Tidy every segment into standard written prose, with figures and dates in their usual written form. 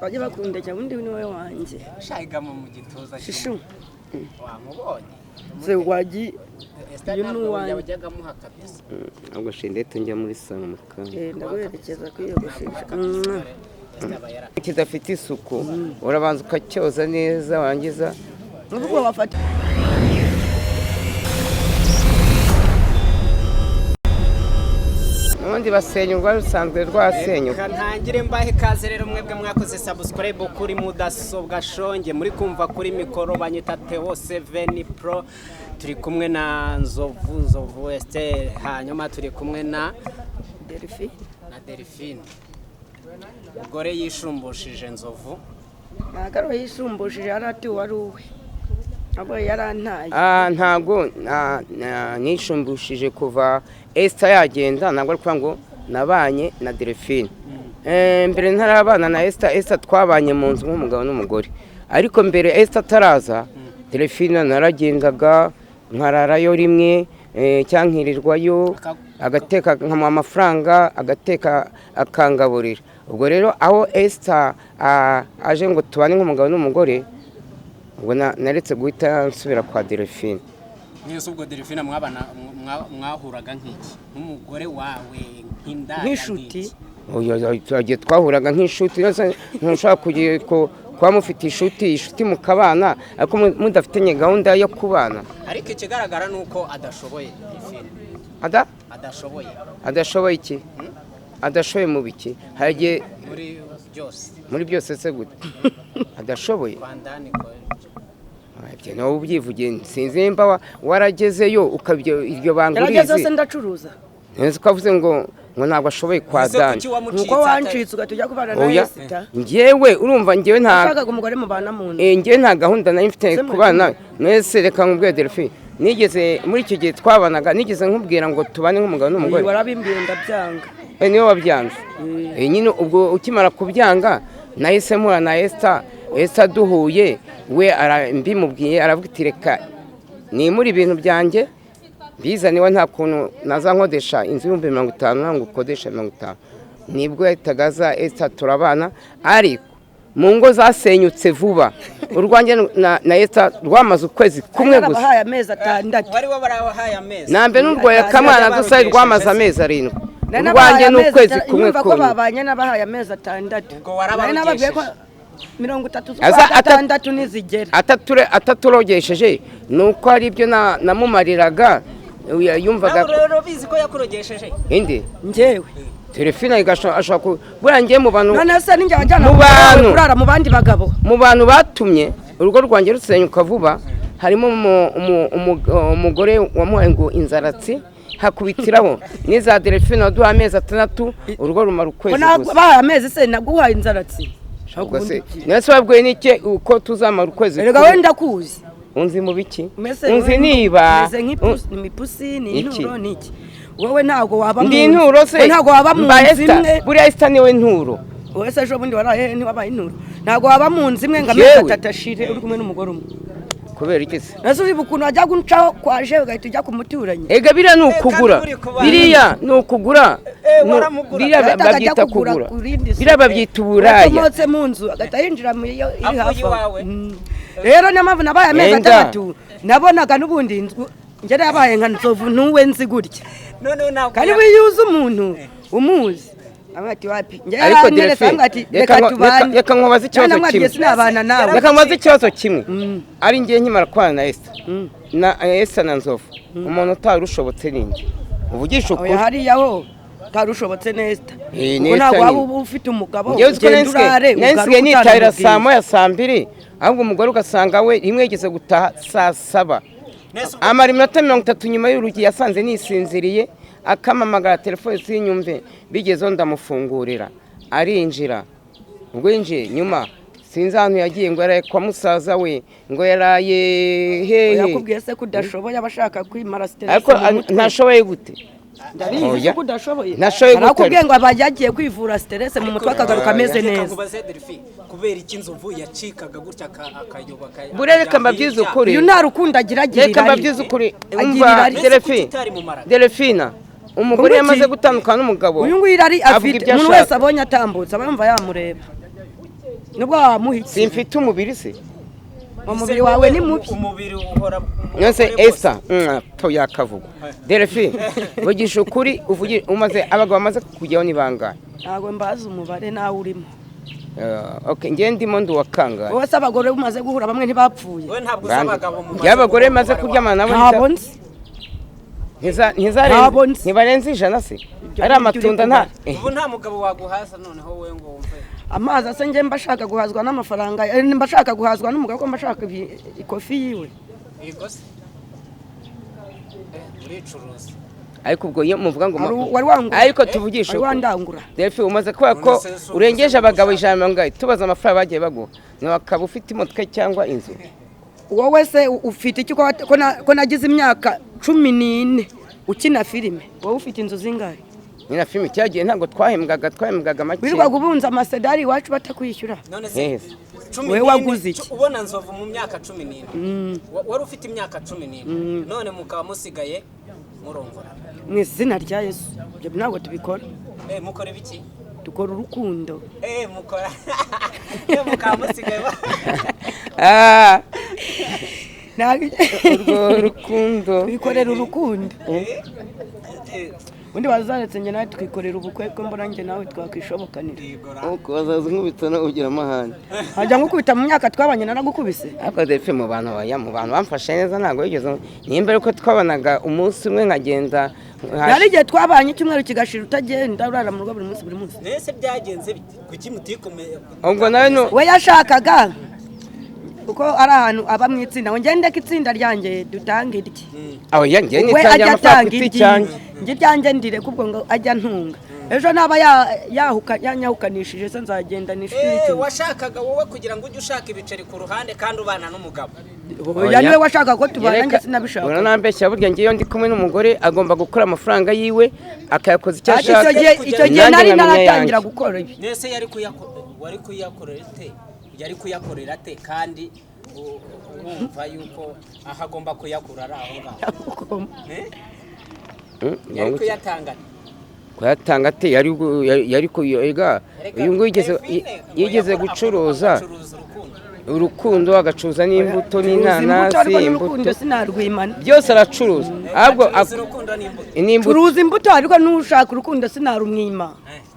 Bajye bakunda undi ni wowe wanjye. Shayigamo mu gituza. Shishu. Wamubonye? Se wagi. Esther. Uyu ni Ntabwo uwanjye. yajyaga amuha kabisa. Ntabwo shindete njya muri salon mu kanya. Eh, ndaguherekeza kwiyogoshesha. Esther aba yara Kidafite isuku, urabanza ukacyoza neza, warangiza. Nuvuga wafata. Ubundi basenya urwari rusanzwe rwasenyuka. Reka ntangire mbahe ikaze rero mwebwe mwakoze subscribe kuri Mudasobwa Shonge. Muri kumva kuri mikoro banyita Theo 7 Pro, turi kumwe na Nzovu, Nzovu Esther, hanyuma turi kumwe na Delphine. Na Delphine. Umugore yishumbushije Nzovu. Ntabwo ari we yisumbushije, yari ati wari uwe, ntabwo yarantaye. Ah, ntabwo nisumbushije kuva Esther yagenda, ntabwo ari ukuvuga ngo nabanye na Delphine. Mbere ntarabana na Esther, Esther twabanye mu nzu nk'umugabo n'umugore, ariko mbere Esther ataraza, Delphine naragendaga nkararayo rimwe, cyangwa nkirirwayo, agateka nkamuha amafaranga, agateka akangaburira. Ubwo rero aho Esther aje ngo tubane nk'umugabo n'umugore, ubwo naretse guhita nsubira kwa Delphine. Mwese ubwo Delphine mwabana mwahuraga nk'iki? Nk'umugore wawe, nk'indaya? Nk'inshuti. Nk'iki? Oya, oya, twagiye twahuraga nk'inshuti. Rero ntushobora kugira kuba mufite inshuti mukabana, ariko mudafitanye gahunda yo kubana. Ariko ikigaragara ni uko adashoboye, Delphine. Ada Adashoboye. Adashoboye iki? Adashoboye mu biki? Hari igihe Muri byose. Muri byose se gute adashoboye? Kwa ndani ko Ibyo nawe ubyivugiye, sinzi nimba waragezeyo ukabyo iryo banga. Yarageze urizi hose ndacuruza. Nzi ko avuze ngo ntabwo ashoboye kwa Ese Dani. kuki wamucitse? Nuko wancitse ugahita ujya kubana na Oya. Esther. Njyewe urumva njyewe nta Ushakaga umugore mubana mu nzu. Njyewe nta gahunda nari mfite Se kubana mwese. Reka nkubwire Delphine, nigeze muri icyo gihe twabanaga nigeze nkubwira ngo tubane nk'umugabo n'umugore? Warabimbwiye ndabyanga. Niwe wabyanze. Nyine ubwo ukimara kubyanga nahise mpura na Esther. Esther duhuye we mbimubwiye aravuga ati reka nimure ibintu byanjye mbizane iwe, nta kuntu naza nkodesha inzu 50,000 ntabwo ukodesha 50. Nibwo yahitaga aza Esther turabana, ariko mu ngo zasenyutse vuba, urwanjye na Esther rwamaze ukwezi kumwe gusa. Yarabahaye amezi 6. Wari wabarahaye amezi? Nambe n'urwoya kamana dusa rwamaze amezi 7. Nari nabahaye Urwanjye ni amezi ukwezi kumwe nyumva ko konyine. babanye nabahaye amezi 6. Ubwo warabarogesheje. Nari nababwiye ko 30 z'ukwa gatandatu nizigera. Ataturogesheje ni uko hari ibyo namumariraga yumvaga. Nawe rero bizi ko yakurogesheje. Indi Njyewe? Telefone ashobora buriya ngiye mu bantu None se ninjye wajyana Mu bantu. kurara mu bandi bagabo? Mu bantu batumye urugo rwanjye rusenyuka vuba harimo umugore wamuhaye ngo inzaratsi, hakubitiraho n'iza Delphine waduha amezi 6, urugo rumara ukwezi gusa. Bahaye amezi se naguhaye inzaratsi? Ubwo se nese wabwiwe n'iki uko tuzamara ukwezi Erega kumwe? we ndakuzi. Unzi mu biki? Mbese Unzi wowe niba umeze nk'ipusi, ni imipusi ni Iki? inturo ni iki? Wowe ntabwo waba mu Ndi nzu. inturo se? Wowe ntabwo waba mu Mba nzu Esther, imwe. buriya Esther niwe nturo. Wowe se ejo bundi waraye ntiwabaye inturo? Ntabwo waba mu nzu imwe ngo amezi Yewe. 3 ashire uri kumwe n'umugore umwe. Kubera iki se? Ese uriba ukuntu wajya gucaho kwaje ugahita ujya ku muturanyi? Ega biriya ni ukugura. Kandi uri kubana. Biriya ni ukugura. Waramugura. Biriya Agahita ajya babyita kugura kugura. ku rindi soko. Biriya babyita uburaya. Wakomotse mu nzu agahita yinjira mu iyo iri Avuye hafi aho. iwawe. Rero niyo mpamvu nabaye amezi Enda. 6, nabonaga n'ubundi inzu njye nabaye nka nzovu ntuwe nzi gutya. Noneho ntabwo Kandi iyo uzi umuntu umuzi amwe ati wapi njye Ariko yaranteretse Delphine, amwe ati reka reka tubane. reka nkubaze ikibazo Nari namwabwiye kimwe. sinabana nawe. Reka nkubaze ikibazo kimwe. Ari ngiye nkimara kubana na Esther, na Esther na Nzovu, umuntu utari ushobotse ni njye, uvugisha Oya, ukuri. hariya ho karushobotse neza Eh, kuko neza ntabwo waba nyine. uba ufite umugabo Njyewe uziko ugenda urare nsigaye ugaruka nitahira utanamubwiye. saa 1, saa 2, ahubwo umugore ugasanga we rimwe yigeze gutaha saa 7, Nese ubwo amara iminota 30 nyuma y'urugi, yasanze nisinziriye, akamamagara telefone sinyumve, bigezeho ndamufungurira arinjira. Ubwo yinjiye nyuma sinzi ahantu yagiye, ngo yaraye kwa musaza we, ngo yaraye hehe. Yakubwiye se ko udashoboye? Aba ashaka kwimara stress Ariko mu mutwe. ntashoboye gute? Ndabizi Oya. ko udashoboye. Ntashoboye gute? Arakubwiye ngo aba yagiye kwivura stress mu mutwe akagaruka ameze Reka neza. nkubaze Delphine, kubera iki Nzovu yacikaga gutya akayoba Buriya reka mbabwize ukuri. Uyu nta rukundo agira, agira Reka irari. mbabwize ukuri. Agira Umva irari. Delphine, Utari mu maraga. Delphine, umugore Ngo yamaze iki? gutandukana n'umugabo Uyu nguyu irari avuga afite ibyo umuntu ashaka. wese abonye atambutse aba yumva yamureba. Nubwo wamuha iki? Simfite umubiri se? Umubiri wawe ni mubi. Umubiri uhora Nonse Esther to yakavugwa. Delphine, vugisha ukuri, uvugi umaze abagabo bamaze kukujyaho ni bangahe? Ntabwo mbazi umubare, nawe urimo. Okay, ngiye ndimo, ndi uwa kangahe? Wowe se abagore umaze guhura bamwe ntibapfuye? Wowe ntabwo uzi abagabo mu Njye abagore maze kuryamana nabo Ntabwo nzi. Ntizarenze Ntabwo nzi. ntibarenze 100 se? Ibyo Ari ni ibyo amatunda uri nta kubara. Ubu nta mugabo waguhaza noneho wowe ngo wumve? Amazi asa, njye mba shaka guhazwa n'amafaranga, mba shaka guhazwa n'umugabo, ko mba shaka ikofi yiwe. Yego se. Uricuruza. Ariko ubwo iyo muvuga ngo Wari wangura? Ariko tuvugishe Wari ukuri. wandangura? Delphi, umaze kubera ko None se si urengeje abagabo 100, tubaza amafaranga bagiye baguha, ntiwakaba ufite imodoka cyangwa inzu? Wowe se ufite iki ko nagize imyaka 14 ukina filime? Wowe ufite inzu zingahe? Nyina filime cyagiye ntabwo twahembwaga, twahembwaga make. Wirirwaga ubunza amasedari iwacu batakwishyura. None se Yes. cumi Wowe n'ine, waguze iki? Ubona Nzovu mu myaka 14, wari ufite imyaka 14, none mukaba musigaye murongora? Mu izina rya Yesu, ibyo ntabwo tubikora. Mukora ibiki? Dukora urukundo. Mukora mukaba musigaye Ah, Ntabwo- urwo rukundo. Twikorera urukundo. Ubundi wazaretse njye nawe tukikorera ubukwe, ko mbona njye nawe twakwishobokanira? Yego. Nuko bazaza nkubita nawe ugira amahane. Hajya nkukubita? Mu myaka twabanye naragukubise? Ariko Delphi, mu bantu baya mu bantu bamfashe neza, ntabwo wigeze nimba ariko twabanaga umunsi umwe nkagenda Hari igihe twabanye icyumweru kigashira utagenda, urara mu rugo buri munsi, buri munsi. Nese byagenze bite? Kuki mutikomeye? Ubwo nawe We yashakaga kuko ari ahantu aba mu itsinda ngo ngende ko itsinda ryanjye dutanga irye. Aho ya ngiye We nitangira ajya amafaranga atanga ku giti irye, cyanjye. Njye iryanjye ndireka, ubwo ngo ajya ntunga, ejo naba yanyahukanishije se nzagenda nishuri? Washakaga wowe kugira ngo ujye ushaka ibiceri ku ruhande kandi ubana n'umugabo. Oya, niwe washaka ko tubana, njye Yereka- sinabishaka. Uranambeshya. Burya ngiye ndi kumwe n'umugore agomba gukora amafaranga yiwe akayakoza icyo Ati icyo ashaka. gihe, icyo gihe Nanjye nari nkamenya naratangira ayanjye. gukora ibi. Nese yari kuyakorera, wari kuyakorera ate? Yari kuyakorera ate kandi wumva yuko aho agomba kuyakura ari aho ngaho? Eh? Yari kuyatanga ate? Kuyatanga ate? Yari ega Erega uyu nguyu yigeze Delphine ngo yigeze gucuruza. Acuruza urukundo. Urukundo, agacuruza n'imbuto Curuza imbuto, n'inanasi. ariko n'urukundo Imbuto sinarwimana. byose aracuruza, ahubwo Acuruza urukundo n'imbuto. N'imbuto. Curuza imbuto, ariko n'ushaka urukundo sinarumwima,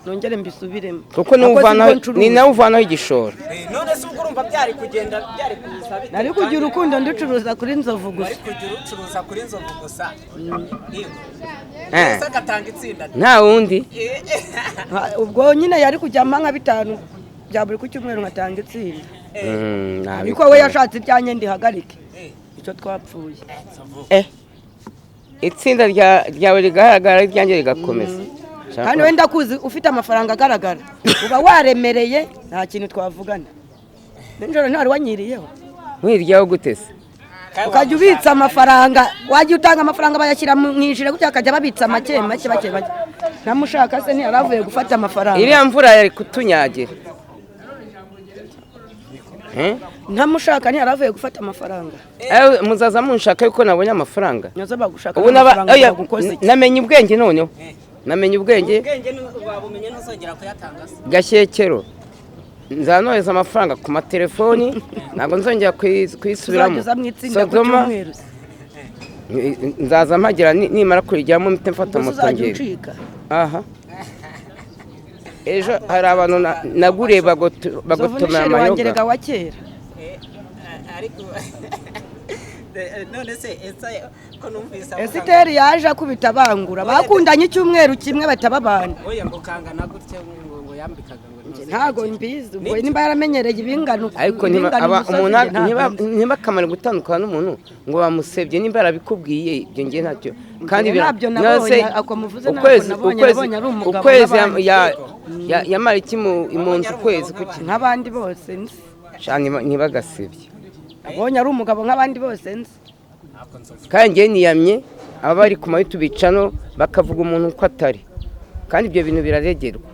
nongere mbisubiremo. Kuko Nakoze niwe ibyo ncuruza. ni nawe uvanaho igishoro. None se ubwo urumva byari kugenda, byari kuza bite? Nari kugira urukundo nducuruza kuri Nzovu gusa. Wari kugira ucuruza kuri Nzovu gusa. Yego. Ese agatanga itsinda ate? Nta wundi. Ubwo nyine yari kujyamo nka bitanu bya buri ku cyumweru nkatanga itsinda. Ariko we yashatse ibyanjye ndihagarike, icyo twapfuye. Itsinda ryawe rigaragara, iryanjye rigakomeza. Kandi wenda kuzi ufite amafaranga agaragara uba waremereye, nta kintu twavugana. Nijoro ntwari wanyiriyeho. Nkwiryaho gute se? Ukajya ubitsa amafaranga, wajya utanga amafaranga bayashyira mu ijire gutya, bakajya babitsa make make make make. Namushaka se ntiyaravuye gufata amafaranga? Iriya mvura yari kutunyagira. Eh? Ntamushaka ntiyaravuye gufata amafaranga? Muzaza munshaka yuko nabonye amafaranga. Nyoza bagushaka Ubu naba n'amafaranga oya, bagukoze iki? namenye ubwenge noneho, namenye ubwenge. Ubwenge wabumenye, ntuzongera kuyatanga se? Gashyekero, nzanohereza amafaranga ku matelefoni, ntabwo nzongera kuyisubiramo. Uzajya uza mu itsinda ku Sodoma cyumweru se? Nzaza mpagera nimara kurijyamo mpite mfata Ubwo se moto uzajya ngenda. ucika? Aha ejo hari abantu naguriye Nzovu bagotomera n'isheri wanjye amayoga. rega wa kera. Ariko none se ese ko numvise avuga ngo- Esiteri yaje akubita abangura, bakundanye icyumweru kimwe bahita babana. Oya, ngo kangana gutya, ngo yambikaga ngo ntuzi. Ntago mbizi ubwo nimba yaramenyereye ibingano Ariko niba ibingana aba umusozi, umuntu njye ntabwo nzi. ntibakamare gutandukana n'umuntu ngo bamusebye, nimba yarabikubwiye ibyo ngiye ntacyo kandi Njye ntabyo nonese nabonye, ako muvuze ntabwo ukwezi nabonye, ukwezi nabonye ari umugabo ukwezi nk'abandi. yamara iki mu nzu ukwezi kuki? Nk'abandi bose nzi. Sha, ntibagasebye. Nabonye ari umugabo nk'abandi bose nzi. Ntabwo Nzovu. Kandi njye niyamye aba bari ku ma YouTube channel bakavuga umuntu uko atari, kandi ibyo bintu biraregerwa.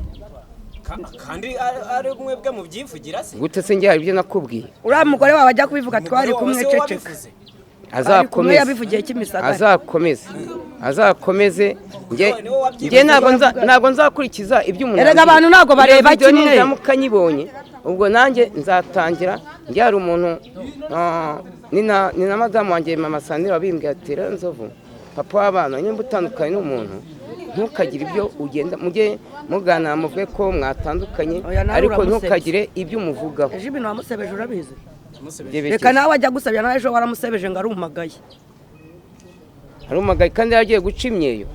Kandi ari mwebwe mubyivugira se? Gute se? Njye hari ibyo nakubwiye? Uriya mugore wawe ajya kubivuga twari Umugore wawe kumwe, se wowe ceceka. wabivuze? Twari kumwe, Azakomeze. yabivugiye Kimisagara. Azakomeze, azakomeze. Njye Niwe wabyivuze. njye ntabwo nzakurikiza ibyo umuntu Erega yambwiye. abantu ntabwo bareba Iyo video kimwe. nindamuka nyibonye. Ubwo nanjye nzatangira njye hari umuntu ni na madamu wanjye mama Sandra wabimbwiye ati rero Nzovu papa w'abana nimba utandukanye n'umuntu ntukagire ibyo ugenda mujye muganira muvuge ko mwatandukanye Oya, nawe ariko uramusebya. ntukagire ibyo umuvugaho. Ejo ibintu wamusebeje urabizi. Ibyo Reka nawe ajya gusebya, nawe ejo waramusebeje ngo arumagaye. Arumagaye kandi yagiye guca imyeyo.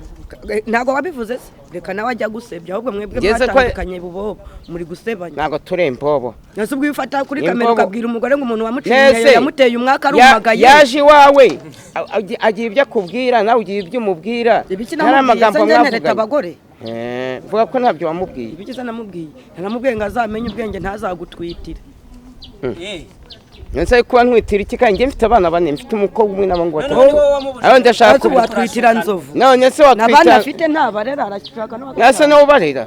Ntabwo wabivuze se? Reka nawe ajya gusebya, ahubwo mwebwe Ngeze ko- mwatandukanye bubobo muri gusebanya. Ntabwo turi imbobo. Ese ubwo iyo ufata kuri Imbobo. kamera ukabwira umugore ngo umuntu wamuciye Nese, imyeyo yamuteye umwaka arumagaye. Yaje iwawe agira ibyo akubwira nawe ugira ibyo umubwira. Ibiki Ntari namubwiye amagambo se njye ntereta mwavuganye. abagore? Vuga ko ntabyo wamubwiye. Ibiki se namubwiye? Namubwiye ngo azamenye ubwenge ntazagutwitire. Nese kuba ntwitira iki kandi njye mfite abana bane, mfite umukobwa umwe n'abahungu Noneho batatu. wowe wamubujije. Aho ndashaka Ese kubi- watwitira Nzovu? None se N'abandi watwita afite ntabarera, arashaka nase n'abagatanga. nawe ubarera.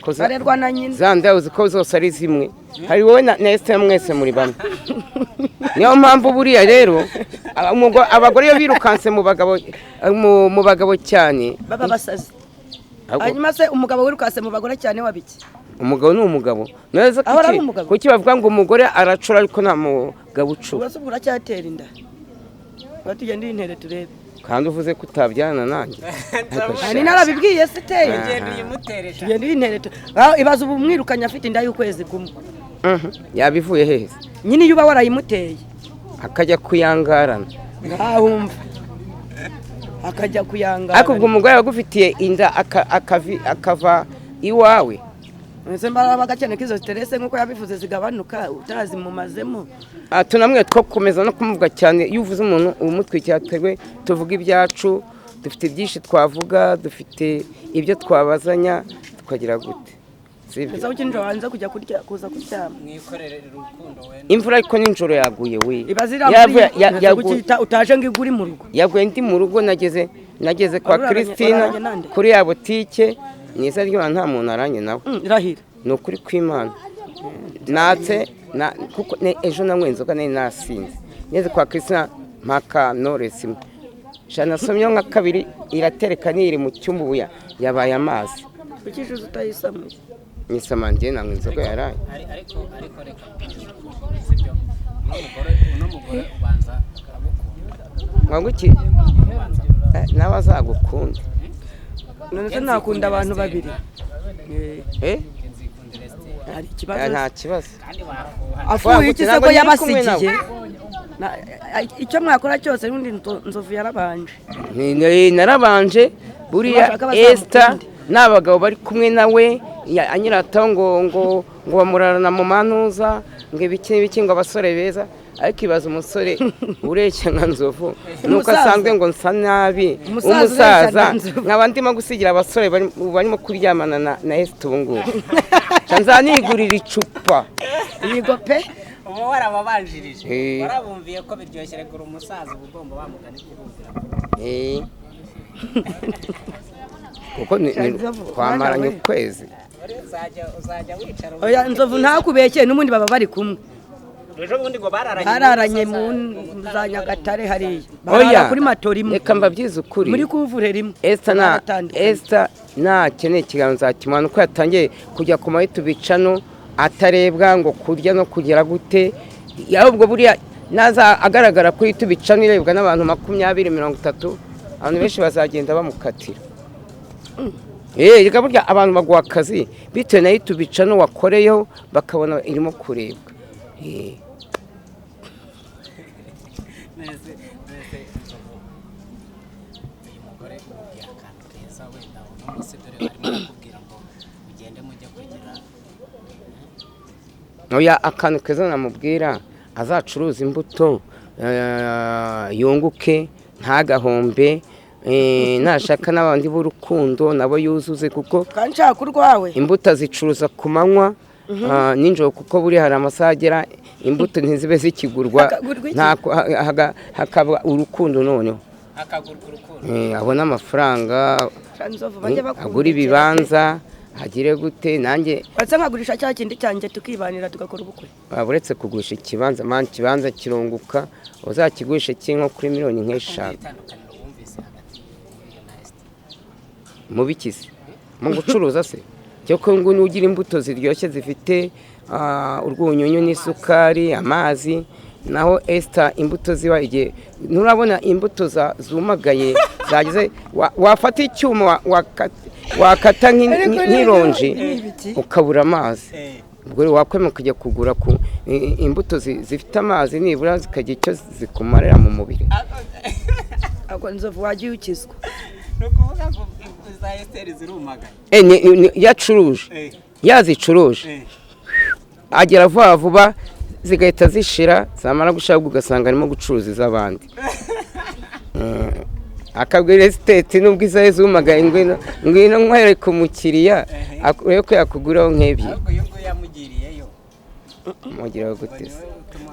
Ko Barerwa na nyina. za nda uzi ko zose ari zimwe. Hari wowe na Esther mwese muri bamwe. Niyo mpamvu buriya rero abagore iyo birukanse mu bagabo mu bagabo cyane Baba basazi. Ahubwo Hanyuma se umugabo wirukase mu bagore cyane wabiki? Umugabo ni umugabo. Neza Ahora ari kuki umugabo. kuki bavuga ngo umugore aracura ariko nta mugabo ucura? Ubwo se ubwo uracyatera inda? Ngo tugende intere turebe. Kandi uvuze ko utabyarana nanjye. Ni narabibwiye se iteye. Ugenda uyimuteresha. Tugende intere ibaze ubu mwirukanye afite inda y'ukwezi kumwe. Yabivuye hehe? Nyine iyo uba warayimuteye. Akajya kuyangarana. Ngahumva. Akajya kuyangara. Ariko ubwo umugore yagufitiye inda akava iwawe. Ese mbara bagakene ko izo stress nkuko yabivuze zigabanuka utazimumazemo. Tunamwe two gukomeza no kumuvuga cyane. Iyo uvuze umuntu umutwikira, twebwe tuvuga ibyacu, dufite byinshi twavuga, dufite ibyo twabazanya, tukagira gute. Sibyo? Ese ukinjira wanze kujya kurya kuza kuryama. Mwikorere urukundo we. Imvura ariko nijoro yaguye we. Ibaze Yavuye- iriya mvura utaje ngo igure mu rugo. Yaguye ndi mu rugo, nageze kwa Christina Wararanye nande? kuri ya butike niza ryo nta muntu aranye nawe. Irahira. Ni ukuri kw'Imana. Natse na kuko ejo nanywe inzoga nari nasinze. Ngeze kwa Christina mpaka Knowless imwe. Nasomyeho nka kabiri iratereka niri mu cyumba ubu yabaye amazi. Kuki ejo utayisamuye? Nyisama njye nanywa inzoga yaraye. Ariko reka sibyo, uno mugore ubanza akagukunda. Ngo iki? Nawe azagukunda. None se nakunda abantu babiri. Hari ikibazo. Nta kibazo. Kandi wafuha. Afuye iki se ko Ntabwo ndi kumwe yabasigiye? Icyo mwakora cyose n'undi Nzovu yarabanje. Narabanje buriya Bashaka bazamukunde. Esther n'abagabo bari kumwe nawe anyirataho ngo bamurarana mu manuza ngo ibiki n'ibiki ngo abasore beza, ariko ibaza umusore ureshya nka Nzovu nuko Umusaza. asanzwe ngo nsa nabi Umusaza ureshya umusaza nka Nzovu. nkaba ndimo gusigira abasore barimo kuryamana na Esther ubu ngubu. Nzanigurira icupa. Yego pe. Uba warababanjirije. Warabumviye ko biryoshye regura umusaza uba ugomba wamugana ibyo. Kuko twamaranye ukwezi. Uzajya wicara. Oya Nzovu ntakubeshye n'ubundi baba bari kumwe. Ejo bundi ngo bararanye mu za Nyagatare hariya. Barara kuri matora imwe. Reka mbabyize ukuri. Muri kuvure rimwe. Esther nakeneye ikiganza nzakimuha nuko yatangiye kujya ku ma YouTube channel atarebwa ngo kurya no kugera gute. Ahubwo buriya naza agaragara kuri YouTube channel irebwa n'abantu 20 30, abantu benshi bazagenda bamukatira. Reka burya abantu baguha akazi bitewe na YouTube channel wakoreyeho bakabona irimo kurebwa. Nese uyu mugore umubwira akantu keza wenda uno munsi dore barimo barakubwira ngo ugende mujye kugira. Oya akantu keza namubwira azacuruza imbuto yunguke ntagahombe, nashaka n'abandi b'urukundo nabo yuzuze kuko kandi nshaka urwawe. Imbuto azicuruza ku manywa nijoro kuko buri hari amasaha agera imbuto ntizibe zikigurwa, hakaba urukundo noneho hakagurwa urukundo, abona amafaranga agura ibibanza agire gute. Nanjye watse nkagurisha cya kindi cyanjye tukibanira tugakora ubukwe. Uretse kugurisha ikibanza, man ikibanza kirunguka, uzakigurisha kinko kuri miliyoni nk'eshanu. Mu bikize mu gucuruza se cyo ko ngo nugira imbuto ziryoshye zifite urwunyunyu n'isukari, amazi. Naho Esther imbuto ziba igihe nturabona imbuto zumagaye zagize wafata icyuma wakata Ariko nk'ironji ni ibiki? ukabura amazi. Ubwo rero wakwemera kujya kugura ku imbuto zifite amazi, nibura zikagira icyo zikumarira mu mubiri. Ako Nzovu, wagiye ukizwa. Ni ukuvuga ngo za Esiteri zirumagaye? Yacuruje, yazicuruje, agera vuba vuba zigahita zishira. Zamara gushira ugasanga arimo gucuruza iz'abandi. Akabwira esiteti nubwo izaye zumagaye: "Ngwino, ngwino nkwereke umukiriya urebe ko yakuguraho nk'ebyiri." Ahubwo uyu nguyu yamugiriyeyo. Mugiraho gute se?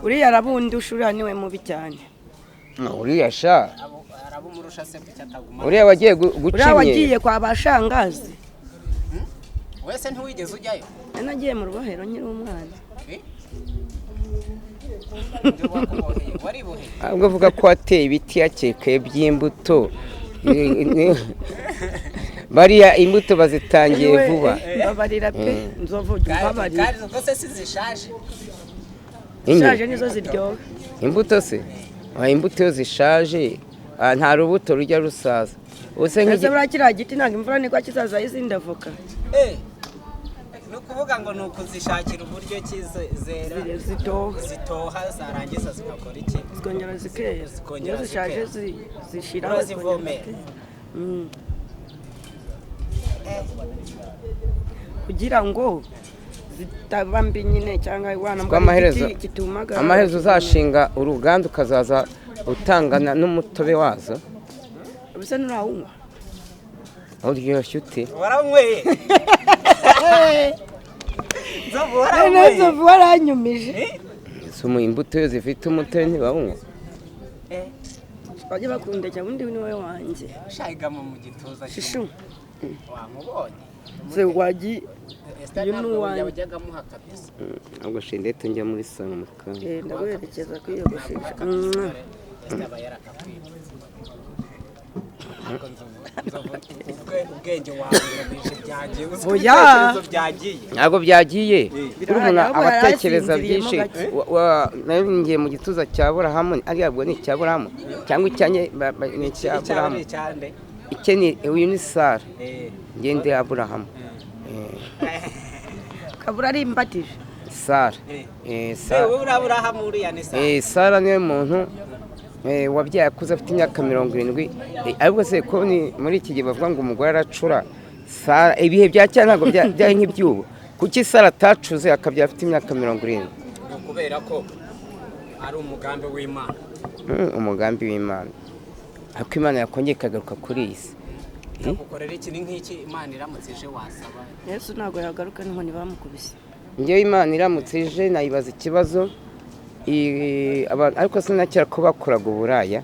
Uriya arabundusha, uriya niwe mubi cyane. Uriya sha. Arabumurusha se, kuki ataguma? Uriya wagiye guca Uriya wagiye imyeyo. kwa bashangazi. Wese ntiwigeze ujyayo? Nagiye mu rubohero nkiri umwana. Eh? Nde wakuboheye? Wariboheye? Ahubwo avuga ko wateye ibiti yakekaye by'imbuto. Bariya imbuto bazitangiye Anyway, vuba. Babarira pe, Nzovu, jya umbabarira. Kandi ubwo se si zishaje? Inye. Ishaje nizo ziryoha. Imbuto se? Imbuto iyo zishaje, nta rubuto rujya rusaza. Ubuse Ese nk'igi buriya kiriya giti ntabwo imvura nigwa kizazaho izindi avoka? Eh, ni ukuvuga ngo ni ukuzishakira uburyo ki zera. Zitoha. Zitoha, zarangiza zigakora iki? Zikongera zikera. Zikongera Iyo zishaje zikera. zishiraho. Urazivomera? Zikongera zikera. Kugira ngo zitaba mbi nyine, cyangwa Ko amaherezo igiti kitumagara. Amaherezo uzashinga uruganda, ukazaza utangana n'umutobe wazo. Ubuse nturawunywa? Uryoshye ute? Waranyweye, Nzovu? None Waranyweye? Nzovu waranyumije. Imbuto iyo zifite umutobe ntibawunywa. Bajya bakunda cyane, undi ni wowe wanjye. Shayigamo mu gituza. Shishu. Wamubonye? Se wagiye. Esther. Uyu ni Ntabwo uwanjye. wajyaga amuha kabisa. Ntabwo shindete njya muri salo mu kanya. Ndaguherekeza kwiyogoshesha. Esther aba yarakakwibye. Ariko Nzovu, ubwenge waburanije byagiye, uzi ko Oya. ibitekerezo byagiye. Ntabwo byagiye. Buri umuntu Ahubwo aba atekereza yarasinziriyemo byinshi. gake. Nayo ngiye mu gituza cya Burahamu, ariya bwo ni icya Burahamu cyangwa icyanjye ni icya Icyaba Burahamu. ni icyande? Icye ni uyu ni Sara. Ngende Aburahamu. Kabura ari imbatije. Sara. Sara. Wowe uriya Burahamu, uriya ni Sara. Sara niwe muntu wabyaye akuze afite imyaka 70. Ariko se ko ni muri iki gihe bavuga ngo umugore aracura, Sara ibihe bya kera ntabwo byari nk'iby'ubu, kuki Sara atacuze akabyara afite imyaka 70? Ni ukubera ko ari umugambi w'Imana. Umugambi w'Imana, ariko Imana yakongera ikagaruka kuri iyi si. Ikagukorera iki? Ni nk'iki Imana iramutse ije wasaba? Yesu ntabwo yagaruka n'inkoni bamukubise. Njyewe Imana iramutse ije nayibaza ikibazo. Ariko sinakera ko bakoraga uburaya,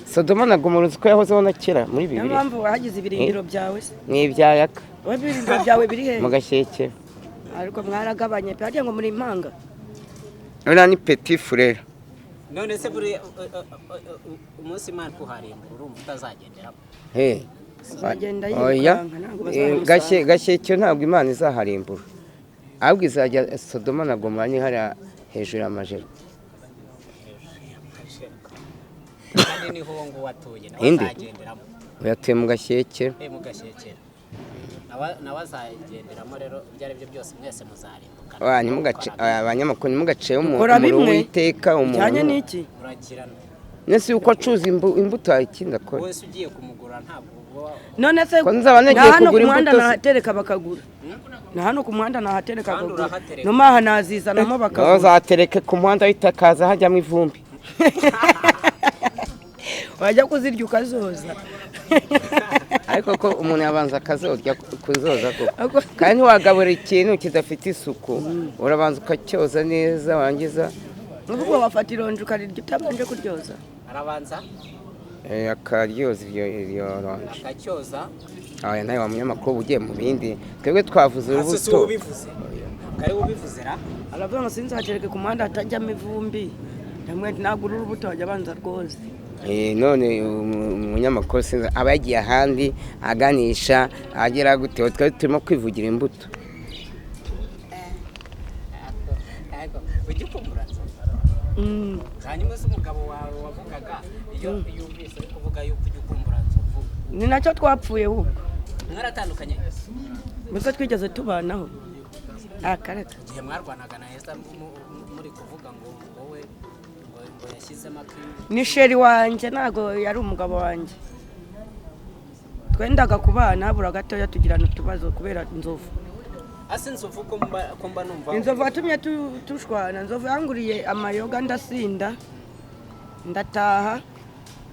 Sodoma na Gomora, uzi ko yahozeho na kera muri Niyo Bibiliya. mpamvu wahagize ibirindiro byawe se? Ni ibyayaka. Wowe ibirindiro byawe biri he? Mu Gashyekero. Ariko mwaragabanye pe, harya ngo muri impanga. Uriya ni petit frère. None se buri umunsi Imana kuharimbura, urumva utazagenderamo? He. Azagenda Oya. yirukanka, ntabwo bazamusanga. Gashyekero ntabwo Imana izaharimbura, ahubwo izajya Sodoma na Gomora, ni hariya hejuru y'amajero. Kandi niho uwo nguwo atuye nawe? Inde? Azagenderamo. Uyatuye mu Gashyekero. Mu Gashyekero nawe azagenderamo. Rero ibyo ari byo byose mwese muzarimbuka. Ntimugace abanyamakuru, ntimugace Dukora umuriro bimwe. w'Uwiteka Bijyanye umuntu. n'iki? Murakirana. Nese uko acuruza imbuto hari ikindi akora? Wese ugiye kumugura ntabwo uba None se Ko nzaba nagiye na hano ku kugura muhanda imbuto se? nahatereka bakagura, na hano ku muhanda nahatereka Kandi bakagura. urahatereka. Numaha nazizanamo bakagura. Ntuzatereke ku muhanda w'itakaza hajyamo ivumbi. Wajya kuzirya ukazoza. Ariko ko umuntu yabanza akazorya kuzoza koko. Ako- Kandi ntiwagabura ikintu kidafite isuku, urabanza ukacyoza neza warangiza. Nuvuga wafata ironji ukarirya utabanje kuryoza? Arabanza akaryoza iryo ronji. Akacyoza. Aya nawe wa munyamakuru uba ugiye mu bindi, twebwe twavuze Hasi si urubuto. wowe ubivuze? Ntabwo ari wowe ubivuze ra? Aravuga ngo sinzatereke ku muhanda hatajyamo ivumbi, ndamwe nagura urubuto wajya abanza rwoze. None umunyamakuru sinzi aba yagiye ahandi aganisha agera gute? Twari turimo kwivugira imbuto. Ujya ukumbura Nzovu? Mm. Hanyuma se umugabo wawe wavugaga, iyo yumvise uri kuvuga yuko ujya ukumbura Nzovu? Ni nacyo twapfuye ahubwo. Mwaratandukanye? Gusa twigeze tubanaho akareka. Igihe mwarwanaga na Esther, muri kuvuga ngo wowe ngo yashyizemo akimi. Ni chéri wanjye, ntabwo yari umugabo wanjye. Twendaga kubana, habura gatoya tugirana utubazo kubera Nzovu. Ase Nzovu, ko mba numva Inzovu watumye tushwana. Nzovu yanguriye amayoga, ndasinda, ndataha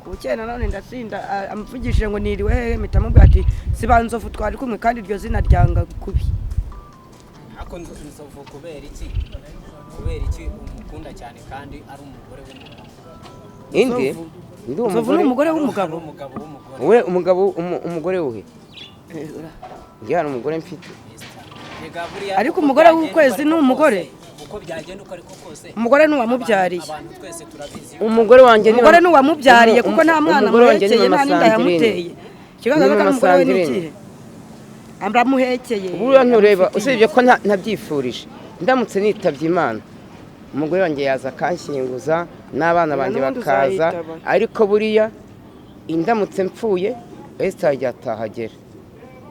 ku bukeye nanone ndasinda. Amvugishije ngo niriwe hehe, mpita mubwira ati si ba Nzovu twari kumwe, kandi iryo zina ryanga kubi. Ariko Nzovu, kubera iki umukunda cyane kandi ari umugore w'umugabo? Indi Nzovu. Ndi Nzovu ni umugore Ari w'umugabo. umugabo w'umugore. We umugabo umugore we, njye hari umugore mfite. Esther. Rega buriya Ariko uko umugore byagenda w'ukwezi uko ni ariko umugore. kose, uko byagenda uko ariko kose, Umugore ni uwamubyariye. Abantu twese turabizi. Umugore wanjye ni Umugore ni uwamubyariye, kuko nta mwana Umugore wanjye ni amuhekeye, nta mama n'inda Sandrine. yamuteye. Ikigaragaza Ni ko ari mama umugore we ni Sandrine. ikihe? Aramuhekeye. Buriya ntureba. Amufitiye. Usibye ko ntabyifurije, ndamutse nitabye Imana, umugore wanjye yaza akanshyinguza n'abana banjye N'ubundi bakaza. uzayitaba. Ariko buriya indamutse mpfuye, Esther yajya atahagera,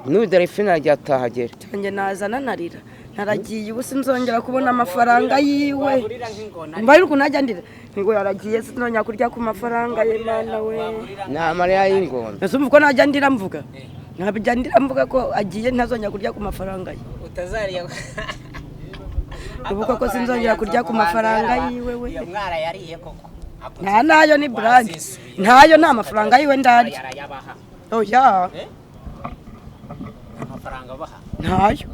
n'uyu Delphine yajya atahagera. Njye naza nanarira, naragiye, ubu sinzongera kubona amafaranga yiwe. Wagurira nk'ingona. Mba ari ukuntu ajya ndira ngo yaragiye, sinzongera kurya ku mafaranga ye, Mana we. Wagurira. Ni amarira y'ingona. Ese umva uko najya ndira mvuga? Ntabwo ndira mvuga ko agiye, ntazongera kurya ku mafaranga ye. Utazariya. Ubu koko sinzongera kurya ku mafaranga yiwe we. Iyo mwara yariye koko. Nta nayo, ni brand ntayo, nta mafaranga yiwe ndarya. Yarayabaha. Oya. Eh? Amafaranga baha. Ntayo.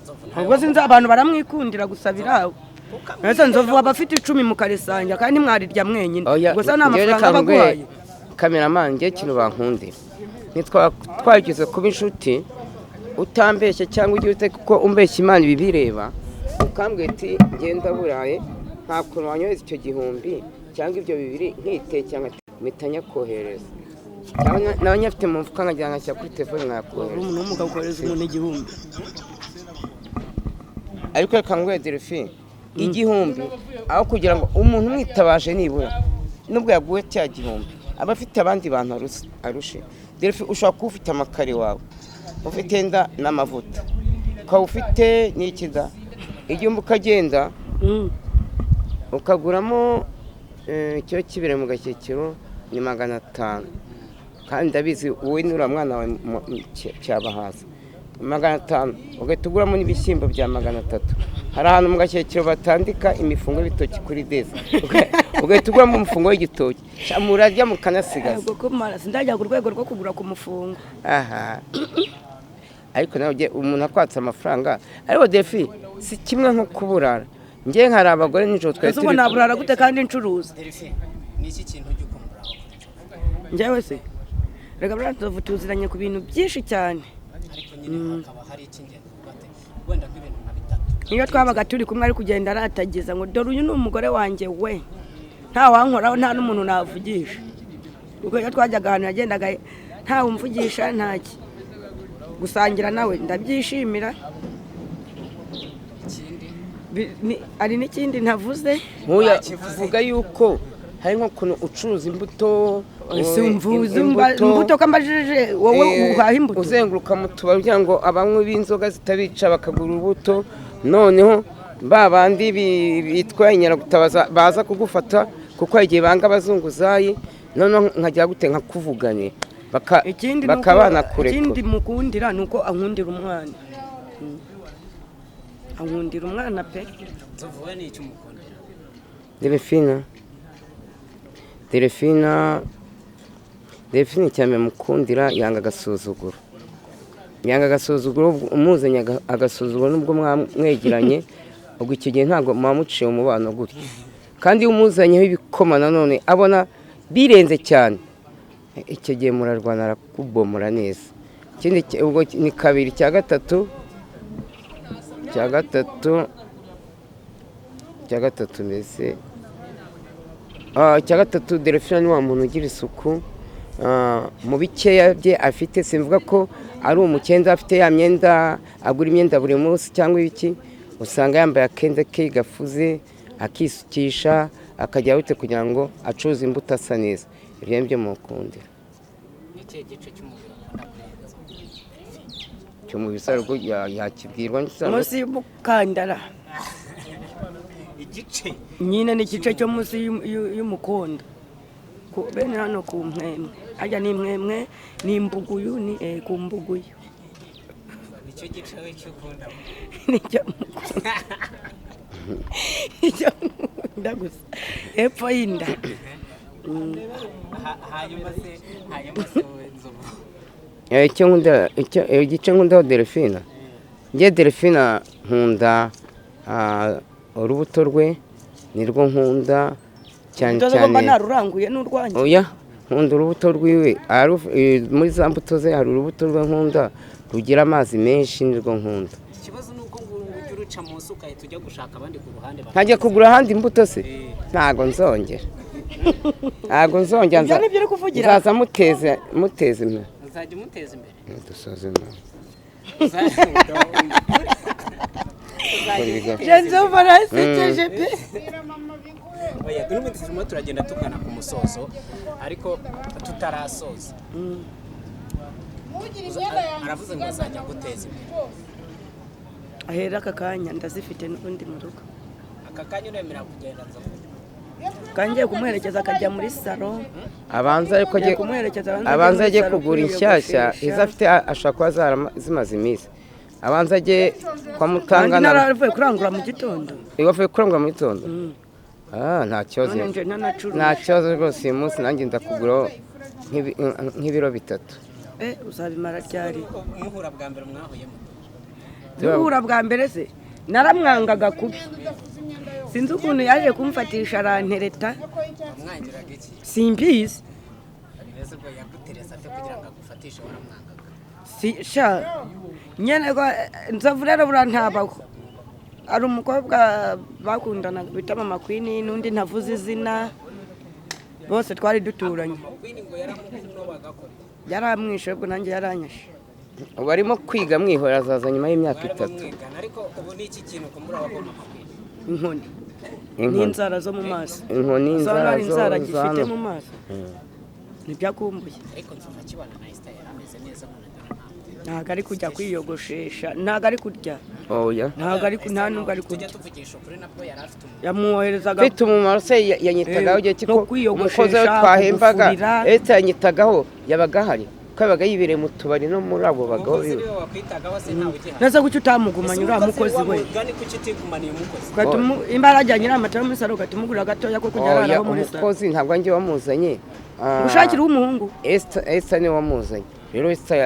Nzovu ntayo. Ubwo sinzi, abantu baramwikundira gusa birawe. Ese Nzovu aba afite 10 mukarisanja kandi mwarirya mwenyine? Oya, Gusa nta njyewe mafaranga reka aba nguhe, aguhaye. Cameraman, njye ikintu bankundira, ntitwa twageze kuba inshuti utambeshya cyangwa ugiye ute, kuko umbeshya Imana ibibireba, ukambwira ati ngenda buraye, nta kuntu wanyohereza icyo gihumbi cyangwa ibyo bibiri nkitekera, mpita nyakohereza, cyangwa nawe nyafite mu mufuka nkagira ngashyira kuri telefone nkayakohereza. Umuntu w'umugabo ukohereza umuntu 1000? Ariko reka nguhe, Delphine, 1000 aho kugira ngo umuntu umwitabaje nibura nubwo yaguwe cya gihumbi aba afite abandi bantu arushe. Delphine, ushobora kuba ufite amakare wawe, ufite enda n'amavuta, ukaba ufite n'ikida, 1000 ukagenda ukaguramo ikiro kibiri mu Gakekero ni 500, kandi ndabizi wowe nuriya mwana wawe cyabahaza 500, ugahita uguramo n'ibishyimbo bya 300. Hari ahantu mu Gakekero batandika imifungo y'ibitoki kuri deza, ugahita uguramo umufungo w'igitoki. Sha, murarya mukanasigaza. Ubwo ko mara sindajya ku rwego rwo kugura ku mufungo. Aha, ariko nawe umuntu akwatse amafaranga, ariko defi si kimwe nko kuburara. Njye nkari abagore nijoro twari Ese ubwo turi naburara gute kandi ncuruza? Delphine, ni iki kintu ujya ukumburaho kuri Nzovu? Njyewe se, reka, buriya Nzovu tuziranye ku bintu byinshi cyane. Ariko nyine hakaba hari icy'ingenzi uvuga ati wenda nk'ibintu nka bitatu. Niyo twabaga turi kumwe ari kugenda aratagiza ngo dore uyu ni umugore wanjye we, nta wankoraho, nta n'umuntu navugisha. Ubwo iyo twajyaga ahantu yagendaga ntawe umvugisha, ntaki. Gusangira nawe ndabyishimira. Ikindi? Hari n'ikindi ntavuze. Nkuya Bakivuze. vuga yuko hari nk'ukuntu ucuruza imbuto. Ese umvuze imbuto ko ambajije wowe, uhaha imbuto? Uzenguruka mu tubari kugira ngo abanywi b'inzoga zitabica bakagura urubuto, noneho ba bandi bitwa inyaragutabaza baza kugufata, kuko hari igihe banga abazunguzayi, noneho nkajya gute nkakuvuganye Ikindi ni uko- bakaba banakurekura. Ikindi mukundira ni uko ankundira umwana. Ankundira umwana pe. Nzovu, we ni icyo umukundira? Delphine, icya mbere mukundira, yanga agasuzuguro, yanga agasuzuguro. Umuzanye agasuzuguro nubwo mwegeranye, ubwo icyo gihe ntabwo muba muciye umubano gutyo. Kandi iyo umuzanyeho ibikoma nanone abona birenze cyane, icyo gihe murarwana, arakubomora neza. Ikindi ubwo ni kabiri. Icya gatatu mbese, icya gatatu, Delphine ni wa muntu ugira isuku mu bikeya bye afite. Simvuga ko ari umukenda afite ya myenda, agura imyenda buri munsi cyangwa ibiki, usanga yambaye akenda ke gafuze. Akisukisha, akajya wite kugira ngo acuruze imbuto asa neza. Ibyo ni byo mukundira. Ni ikihe gice cy'umubiri ukunda kurenza? Cyo mu bisaruro yakibwirwa n'isaruro. Munsi y'umukandara. Igice? Nyine ni igice cyo munsi y'umukondo. Bene hano ku mwemwe, harya ni imwemwe, ni imbuguyu, ni ku mbuguyu. Nicyo gice we cyo ukunda? Nicyo mukunda, nicyo nkunda gusa, hepfo y'inda. Hanyuma se wowe, Nzovu? Icyo nkunda, igice nkundaho Delphine, njye Delphine nkunda urubuto rwe, nirwo nkunda cyane. Utoze ko mba Cyane. Naruranguye n'urwanjye. Oya, nkunda urubuto rwiwe. Muri za mbuto ze hari urubuto rwe nkunda rugira amazi menshi, nirwo nkunda. Ikibazo ni uko ngo ujya uruca munsi ugahita ujya gushaka abandi ku ruhande. Ntajya kugura ahandi imbuto se? Ntago nzongera, ntago nzongera. Ibyo nibyo uri kuvugira? Nzaza muteze imbere. Uzajya umuteza imbere? Dusoze nawe. Kora ibiganiro. Je Nzovu arasekeje pe. Oya, n'ubundi turimo turagenda tugana ku musozo, ariko tutarasoza, aravuze ngo azajya guteza imbere. Ahera aka kanya ndazifite n'ubundi mu rugo. Aka kanya uremera kugenda, Nzovu? Kangiye kumuherekeza akajya muri salo. Abanza ariko Ngiye ajye kumuherekeza abanza ajye abanza muri ajye salo kugura inshyashya. kwiyogoshesha. Izo afite ashobora kuba zimaze iminsi. Abanza ajye kwa Kandi Mutangana. naravuye kurangura mu gitondo. Iyo wavuye kurangura mu gitondo, nta kibazo. None nje ntanacuruje. Nta kibazo rwose, uyu munsi nanjye ndakuguraho nk'ibiro 3. Uzabimara ryari? Muhura bwa mbere mwahuye muto? Duhura bwa mbere se naramwangaga kubi, sinzi ukuntu yaje kumfatisha arantereta. Wamwangiraga iki? Simbizi. Mbese ubwo yagutereza ate kugira ngo agufatishe waramwangaga? Si sha nyene ko Nzovu rero buriya ntabaho. Hari umukobwa bakundanaga bita Mama Queen, n'undi ntavuze izina, bose twari duturanye. Queen ngo yaramukunobaga koko? Yaramwishe, ubwo nanjye yaranyashe. Ubu arimo kwiga mwihora, azaza nyuma y'imyaka Mwarimo 3. mwigana, ariko ubu ni iki kintu kumbura wa Mama Queen? Inkoni. Inkoni. N'inzara zo mu maso. Inkoni. Usanga Inzara hari zo inzara zo gifite hano. mu maso, nibyo akumbuye. Ariko Nzovu akibana na Esther yari ameze neza, none dore ntabwo. Ntabwo ari kujya kwiyogoshesha, ntabwo ari kurya. Oya. Ntabwo ari nta nubwo ari Tujya kurya. tuvugisha ukuri, nabwo yari afite umuntu. Yamwoherezaga. Mfite umumaro se yanyitagaho igihe nko kiko kwiyogoshesha, umukozi we twahembaga. kugufurira. Ese yanyitagaho? Yabaga ahari ko yabaga yibereye mu tubari no muri abo bagabo Umukozi biwe. niwe wakwitagaho se? Ntawe ugihari? Nese kuki utamugumanye uriya mukozi we? Mugani, kuki utigumaniye umukozi? Ugahita imba yarajyanye iriya matera muri salo, ugahita umugurira gatoya ko kujya Oya, araraho muri salo. umukozi ntabwo njye wamuzanye. Ushakira uw'umuhungu. Esther niwe wamuzanye. Rero Esther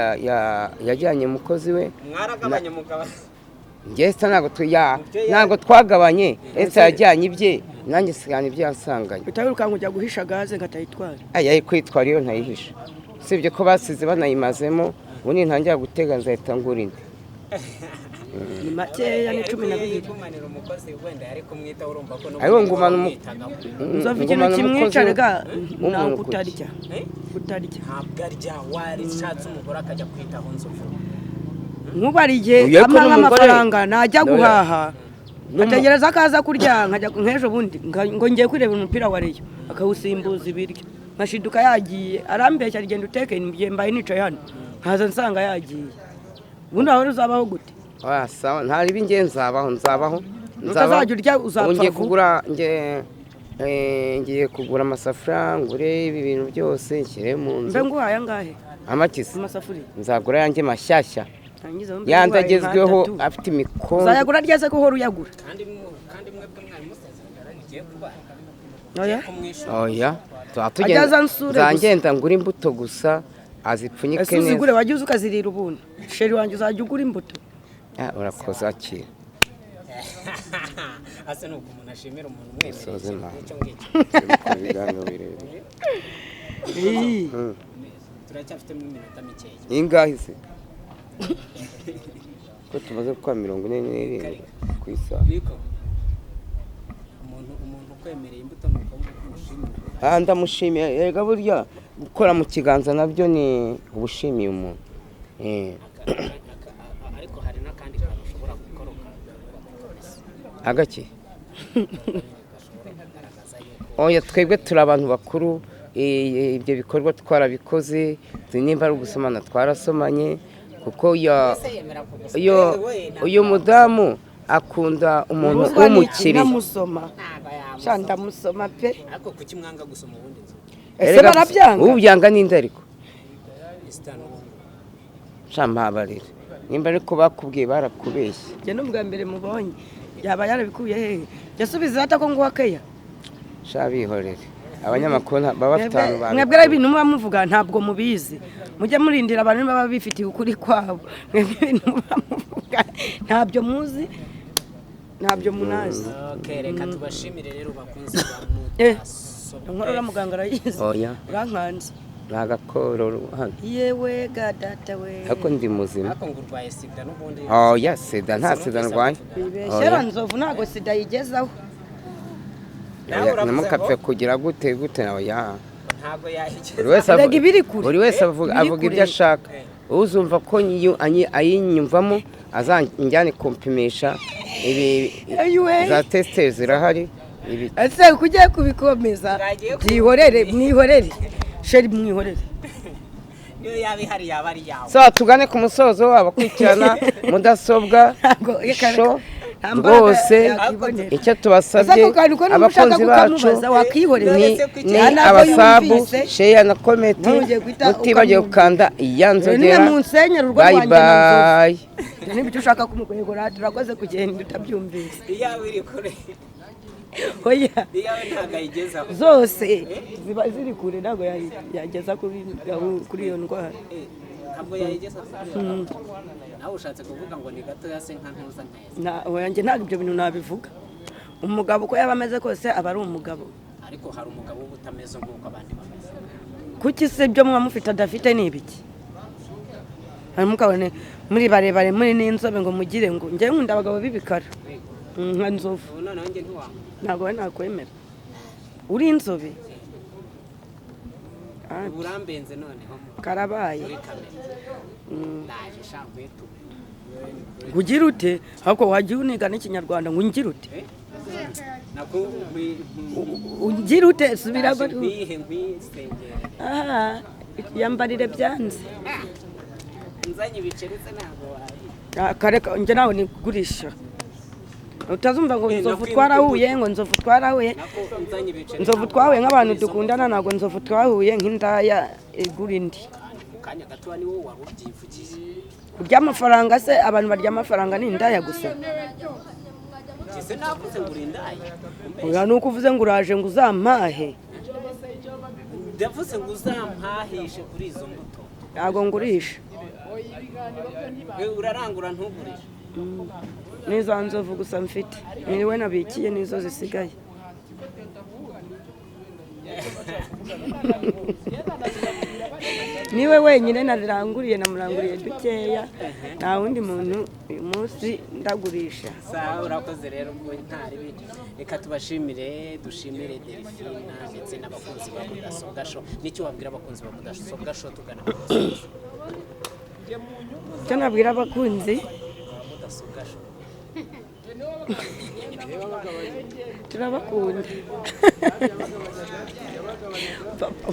yajyanye umukozi we. Mwaragabanye mugaba? Njye Esther ntabwo ntabwo twagabanye. Esther yajyanye ibye, nanjye nsigana ibyo yansanganye. Uhita wirukanka ujya guhisha gaze ngo atayitwara. Aya yari kwitwara iyo ntayihisha, usibye ko basize banayimazemo. Ubu nintangira gutega nzahita ngura indi. Ni makeya, ni cumi na Ariko iyo bibiri. yigumanira umukozi wenda yari kumwitaho, urumva ko Ariko ngumana wamwitagaho. Nzovu ikintu ngumana umukozi kimwica rega w'umuntu ni kuki? ukutarya. Eh? Kutarya. Ntabwo arya, warishatse umugore akajya kwitaho Nzovu. Nk'ubu hari igihe Uyu ariko ampa n'umugore- nk'amafaranga najya Oya. guhaha, nkategereza ko aza kurya, nkajya nk'ejo bundi ngo ngiye kwirebera umupira wa Rayon, akawusimbuza ibiryo, nkashiduka yagiye, arambeshya, agenda uteke, ngiye mbaye nicaye hano, nkaza nsanga yagiye. Ubundi wawe uzabaho gute? Ah, sawa, nta ribi, ngiye nzabaho, nzabaho. Utazajya urya uzapfa Ubu ngiye vuba. kugura ngiye kugura amasafuriya, ngure ibi bintu byose nshyire mu nzu. Mbe nguhaye angahe? Amakizi? Amasafuriya. Nzagura yanjye mashyashya. Ntangiza wumve Yandi nguhaye agezweho nk'atatu. afite imikondo. Uzayagura ryase ko uhora uyagura? Kandi mwebwe mwari musezeranye mugiye kubana? Oya. Kumwishyura? Oya, tuba Ajya tugenda. aza ansure gusa. Nzagenda ngura imbuto gusa, azipfunyike Ese uzigure neza. wajya uza ukazirira ubuntu, chéri wanjye, uzajya ugura imbuto. Ah, urakoze, akira. Ase ni uko umuntu ashimira umuntu umwemereye Soze ikintu mama. nk'icyo ngicyo. Ibiganiro birebire. Ii. Turacyafitemo iminota mikeya. Ingahe se ko tumaze gukora 47 ku isaha? Niko umuntu ukwemereye imbuto ni uko nguko umushimira. Ah, ndamushimiye. Erega burya gukora mu kiganza nabyo ni ubushimiye umuntu. Ariko hari n'akandi kantu ushobora gukora ukabikora. Agake. Oya, twebwe turi abantu bakuru, ibyo bikorwa twarabikoze. Nimba ari ugusomana twarasomanye, kuko Ese yemera kugusoma? iyo We ntabwo uyu mudamu akunda umuntu Ubuzwa n'iki? w'umukiriya. Ndamusoma. Ntabwo Sha, yamusoma. ndamusoma pe. Ariko kuki mwanga gusoma ubundi nzu? Ese Erega barabyanga? Ubyanga ninde ariko? Esther n'uwo. Sha, mpabarira, nimba ariko bakubwiye barakubeshye. Njye n'ubwa mbere mubonye, yaba yarabikuye hehe? Yasubiza ata ko nguha keya. Sha, bihorere, abanyamakuru baba bafite ahantu Mwebwe rero ibintu muba muvuga ntabwo mubizi. Mujye murindira abantu baba bifitiye ukuri kwabo. Mwebwe ibintu muba muvuga ntabyo muzi, ntabyo munazi. Okay, reka tubashimire rero bakunzi ba Eh, mudasobwa. Inkorora muganga arayizi. Oya. Urankanze. Ni agakororo hano. Yewe ga data we! Ariko ndi muzima. Ariko ngo urwaye sida n'ubundi? Oya, sida, nta sida ndwaye. Wibeshyera nzovu, ntabwo sida yigezaho. Nawe Oya, uravuze ntimukapfe ngo kugira gute gute nawe ya ntabwo yayigeza. Buri wese Erega ibiri kure. buri wese avuga Ibiri avuga kure. ibyo ashaka. Uzumva ko ayinyumvamo azanjyane kumpimisha ibi. Ayiwe. Za test zirahari ibi. Ese uko ugiye kubikomeza? Mwagiye Byihorere, mwihorere chéri, mwihorere. Niyo yaba ihari yaba ari yawe. So tugane ku musozo, abakurikirana mudasobwa Ntabwo reka, reka. show Nta mbaraga rwose, yakibonera. icyo Ese tubasabye ako kantu ko niba ushaka abakunzi bacu kukamubaza wakihorera. ni None se kuki- ni Ntabwo abasabu yumvise. share na comment, Ntugiye guhita mutibagiwe ukamwumva. gukanda iya nzogera. Niba munsenyera urugo Bye rwanjye na Nzovu. bye. Niba icyo ushaka kumukwegura, turakoze kugenda utabyumvise. Iyawe iri kure. Oya. Iyawe ntabwo ayigezaho. Zose ziba ziri kure, ntabwo yageza kuri iyo ndwara. Eh, ntabwo yayigeza kuri iyo gahunda. Nawe ushatse kuvuga ngo ni gatoya se nka ntuza neza? Oya, njye ntabwo ibyo bintu nabivuga. Umugabo uko yaba ameze kose aba ari umugabo. Ariko hari umugabo uba utameze nk'uko abandi bameze. Kuki se ibyo muba mufite adafite ni ibiki? Hanyuma ukabona muri barebare, muri n'inzobe, ngo mugire ngo njyewe nkunda abagabo b'ibikara nka Nzovu. Ubu noneho njye ntiwamenya. Ntabwo we nakwemera uri inzobe. Ah, Ubu urambenze noneho karabaye. muri kamera ndaje sha nkwetu. Ngo ugire ute? Ahubwo wajya uniga n'ikinyarwanda. Ngo ungire ute? Nako Ungire ute? Subira. Ndaje nkwihe, nkwisengere. Aha yambarire byanze. Nzanye ibiceri se ntabwo wayi Ah, kareka, njye nawe nigurisha utazumva ngo Eh, Nzovu nakwibuka. twarahuye, ngo Nzovu twarahuye. Nako nzanye ibiceri. Nzovu Ntabwo twahuye nk'abantu wakwiza. dukundana, ntabwo Nzovu twahuye nk'indaya igura indi. Mu kanya gato ni wowe wari ubyivugiye. Kurya amafaranga se, abantu barya amafaranga ni indaya gusa? Ese navuze ngo uri indaya? Oya, nuko uvuze ngo uraje ngo uzampahe. Ndavuze ngo uzampahishe kuri izo mbuto. Ntabwo ngurisha. We urarangura ntugurishe? N'izo nzovu gusa mfite, niwe nabikiye, nizo zisigaye. Niwe wenyine naranguriye, namuranguriye dukeya, nta wundi muntu uyu munsi ndagurisha. Sawa, urakoze rero. Ubwo ntari bindi, reka tubashimire, dushimire Delphine ndetse n'abakunzi ba Mudasobwa Show. N'icyo wabwira abakunzi ba Mudasobwa Show tugana ku musozo? Icyo nabwira abakunzi Ba Mudasobwa Show. Turabakunda. Papa.